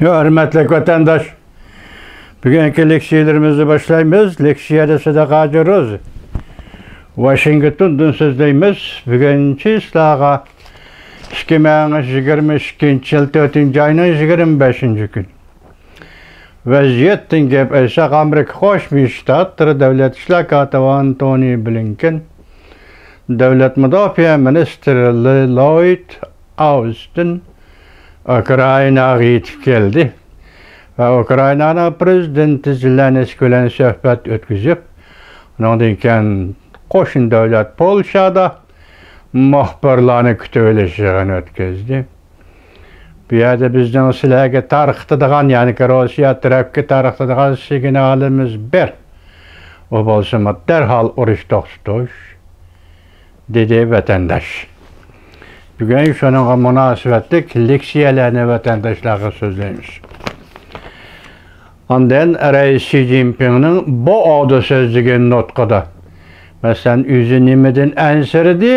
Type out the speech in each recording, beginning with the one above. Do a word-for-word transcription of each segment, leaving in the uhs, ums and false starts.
ھۆرمەتلىك ۋەتەنداش، بۈگۈنكى لېكسىيەلىرىمىزنى باشلايمىز. لېكسىيەدە سەدىقە ھاجى روز، ۋاشىنگتوندىن سۆزلەيمىز. بۈگۈن چىسلاغا ئىككى مىڭ يىگىرمە ئىككىنچى يىل تۆتىنچى ئاينىڭ يىگىرمە بەشىنچى كۈنى. ۋەزىيەتتىن گەپ ئەيسەق، ئامېرىكا قوشما شتاتلىرى دۆلەت ئىشلار كاتىپى ئانتونى بلىنكېن، دۆلەت مۇداپىئە مىنىستىرى لويد ئاۋستىن ئۇكرائىناغا يېتىپ كەلدى ۋە ئۇكرائىنانىڭ پىرېزىدېنتى زېلېنسكىي بىلەن سۆھبەت ئۆتكۈزۈپ، ئۇنىڭدىن كېيىن قوشنا دۆلەت پولشادا مۇخبىرلارنى كۈتۈۋېلىش يىغىنى ئۆتكۈزدى. بۇ يەردە بىزنىڭ سىلەرگە تارقىتىدىغان، يەنى روسىيە تەرەپكە تارقىتىدىغان سىگنالىمىز بىر. ئۇ بولسىمۇ دەرھال ئۇرۇش توختىتىش، دېدى ۋەتەنداش. بۈگۈن شۇنىڭغا مۇناسىۋەتلىك لېكسىيەلەرنى ۋەتەنداشلارغا سۆزلەيمىز. ئاندىن رەئىس شى جىنپىڭنىڭ بۇ ئاۋدا سۆزلىگەن نۇتقىدا، مەسىلەن، ئۆزى نېمىدىن ئەنسىرىدى،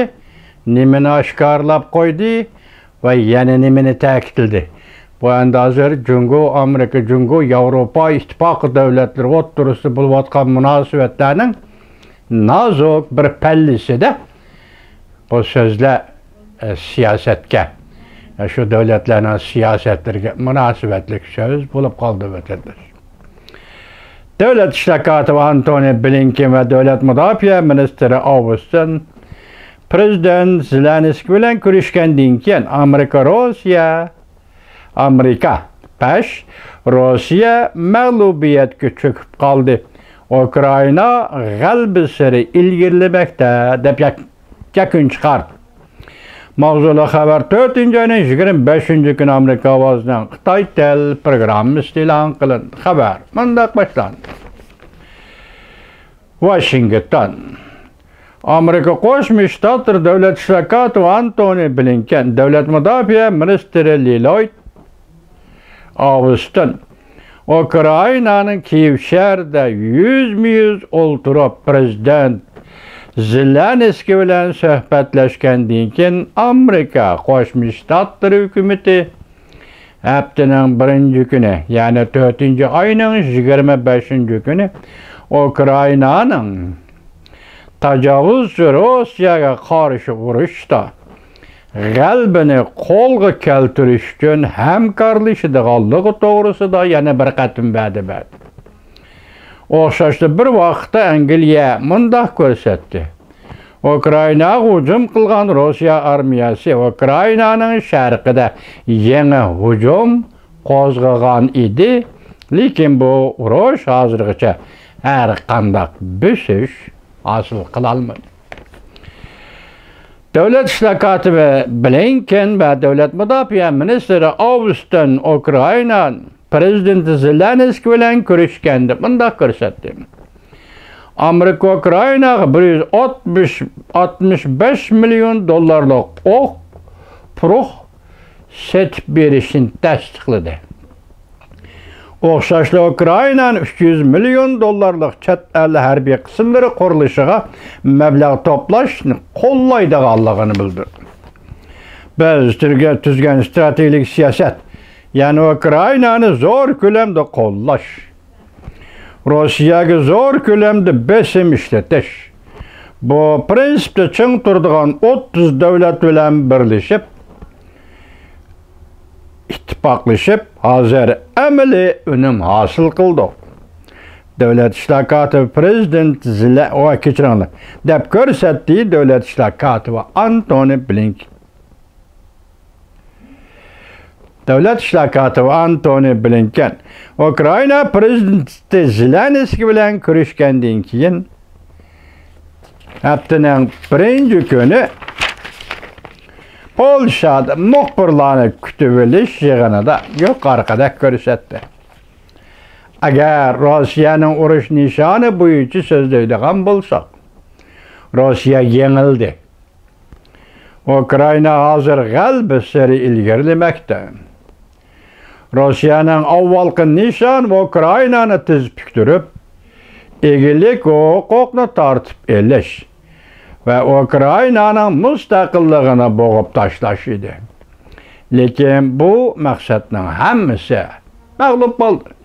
نېمىنى ئاشكارىلاپ قويدى ۋە يەنە نېمىنى تەكىتلىدى؟ بۇ ئەمدى ھازىر جۇڭگو، ئامېرىكا، جۇڭگو، ياۋروپا ئىتتىپاقى دۆلەتلىرى ئوتتۇرىسىدا بولۇۋاتقان مۇناسىۋەتلەرنىڭ نازۇك بىر پەللىسىدە بۇ سۆزلەر، ئە، سىياسەتكە، ئە، شۇ دۆلەتلەرنىڭ سىياسەتلىرىگە مۇناسىۋەتلىك سۆز بولۇپ قالدى، ۋەتەنداش. دۆلەت ئىشلار كاتىپى ئانتونى بلىنكېن ۋە دۆلەت مۇداپىئە مىنىستىرى ئاۋستىن پىرېزىدېنت زېلېنسكىي بىلەن كۆرۈشكەندىن كېيىن، ئامېرىكا، روسىيە، ئامېرىكا، پەش، روسىيە مەغلۇبىيەتكە چۆكۈپ قالدى، ئۇكرائىنا غەلىبە سېرى ئىلگىرىلىمەكتە، دەپ يەك-، يەكۈن چىقاردى. ماۋزۇلۇق خەۋەر تۆتىنچى ئاينىڭ يىگىرمە بەشىنچى كۈنى ئامېرىكا ئاۋازىنىڭ خىتاي تىل پروگراممىسىدا ئېلان قىلىندى. خەۋەر مۇنداق باشلاندى. ۋاشىنگتون. ئامېرىكا قوشما شتاتلىرى دۆلەت ئىشلار كاتىپى ئانتونى بلىنكېن، دۆلەت مۇداپىئە مىنىستىرى للويد ئاۋستىن ئۇكرائىنانىڭ كىيېۋ شەھىرىدە يۈزمۇ يۈز ئولتۇرۇپ، پىرېزىدېنت زېلېنسكىي بىلەن سۆھبەتلەشكەندىن كېيىن، ئامېرىكا قوشما شتاتلىرى ھۆكۈمىتى ھەپتىنىڭ بىرىنچى كۈنى، يەنى تۆتىنچى ئاينىڭ يىگىرمە بەشىنچى كۈنى ئۇكرائىنانىڭ تاجاۋۇزچى روسىيەگە قارشى ئۇرۇشتا غەلىبىنى قولغا كەلتۈرۈش ئۈچۈن ھەمكارلىشىدىغانلىقى توغرىسىدا يەنە بىر قېتىم ۋەدە بەردى. ئوخشاشلا بىر ۋاقىتتا ئەنگلىيە مۇنداق كۆرسەتتى. ئۇكرائىناغا ھۇجۇم قىلغان روسىيە ئارمىيەسى ئۇكرائىنانىڭ شەرقىدە يېڭى ھۇجۇم قوزغىغان ئىدى، لېكىن بۇ ئۇرۇش ھازىرغىچە ھەر قانداق بۆسۈش ھاسىل قىلالمىدى. دۆلەت ئىشلار كاتىپى بلىنكېن ۋە دۆلەت مۇداپىئە مىنىستىرى ئاۋستىن ئۇكرائىنا پىرېزىدېنتى زېلېنسكىي بىلەن كۆرۈشكەندە مۇنداق كۆرسەتتى. ئامېرىكا ئۇكرائىناغا بىر يۈز ئاتمىش، ئاتمىش بەش مىليون دوللارلىق ئوق، پۇرۇق سېتىپ بېرىشنى تەستىقلىدى. ئوخشاشلا ئۇكرائىنانىڭ ئۈچ يۈز مىليون دوللارلىق چەت ئەل ھەربىي قىسىملىرى قۇرۇلۇشىغا مەبلەغ توپلاشنى قوللايدىغانلىقىنى بىلدۈردى. بىز تۈرگە-، تۈزگەن ئىستراتېگىيەلىك سىياسەت، يەنى ئۇكرائىنانى زور كۆلەمدە قوللاش، روسىيەگە زور كۆلەمدە بېسىم ئىشلىتىش، بۇ پىرىنسىپتا چىڭ تۇرىدىغان ئوتتۇز دۆلەت بىلەن بىرلىشىپ، ئىتتىپاقلىشىپ، ھازىر ئەمەلىي ئۈنۈم ھاسىل قىلدۇق. دۆلەت ئىشلار كاتىپى پىرېزىدېنت زېلە-، ۋاي، كەچۈرۈڭلار، دەپ كۆرسەتتى دۆلەت ئىشلار كاتىپى ئانتونى بلىنكېن. دۆلەت ئىشلار كاتىپى ئانتونى بلىنكېن ئۇكرائىنا پىرېزىدېنتى زېلېنسكىي بىلەن كۆرۈشكەندىن كېيىن، ھەپتىنىڭ بىرىنچى كۈنى پولشادا مۇخبىرلارنى كۈتۈۋېلىش يىغىنىدا يۇقىرىقىدەك كۆرسەتتى. ئەگەر روسىيەنىڭ ئۇرۇش نىشانى بويىچە سۆزلەيدىغان بولساق، روسىيە يېڭىلدى. ئۇكرائىنا ھازىر غەلىبە سېرى ئىلگىرىلىمەكتە. روسىيەنىڭ ئاۋۋالقى نىشانى ئۇكرائىنانى تېز پۈكتۈرۈپ، ئىگىلىك ھوقۇقنى تارتىپ ئېلىش ۋە ئۇكرائىنانىڭ مۇستەقىللىقىنى بوغۇپ تاشلاش ئىدى. لېكىن بۇ مەقسەتنىڭ ھەممىسى مەغلۇپ بولدى.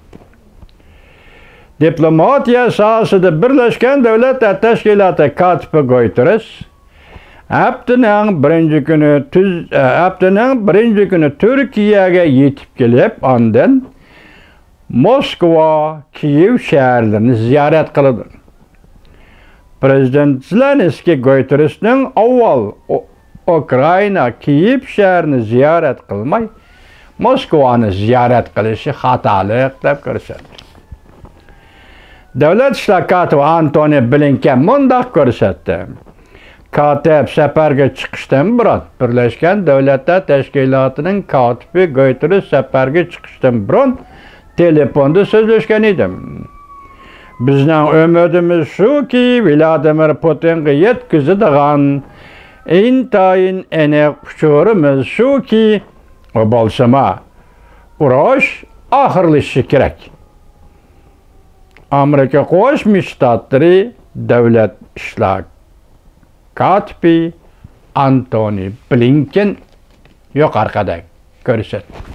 دىپلوماتىيە ساھەسىدە بىرلەشكەن دۆلەتلەر تەشكىلاتى كاتىپى گۇيتېرېس ھەپتىنىڭ بىرىنچى كۈنى تۈز-، ھەپتىنىڭ بىرىنچى كۈنى تۈركىيەگە يېتىپ كېلىپ، ئاندىن موسكۋا، كىيېۋ شەھەرلىرىنى زىيارەت قىلىدۇ. پرېزىدېنت زېلېنسكىي گۇيتېرېسنىڭ ئاۋۋال ئۇ-، ئۇكرائىنا، كىيېۋ شەھىرىنى زىيارەت قىلماي، موسكۋانى زىيارەت قىلىشى خاتالىق دەپ كۆرسەتتى. دۆلەت ئىشلار كاتىپى ئانتونى بلىنكېن مۇنداق كۆرسەتتى: كاتىپ سەپەرگە چىقىشتىن بۇرۇن، بىرلەشكەن دۆلەتلەر تەشكىلاتىنىڭ كاتىپى گۇيتېرېس سەپەرگە چىقىشتىن بۇرۇن تېلېفوندا سۆزلەشكەن ئىدىم. بىزنىڭ ئۈمىدىمىز شۇكى، ۋلادىمىر پۇتىنغا يەتكۈزىدىغان ئىنتايىن ئېنىق ئۇچۇرىمىز شۇكى، ئۇ بولسىمۇ، ئۇرۇش ئاخىرلىشىشى كېرەك. ئامېرىكا قوشما شتاتلىرى دۆلەت ئىشلار كاتىپى ئانتونى بلىنكېن يۇقىرىقىدەك كۆرسەتتى.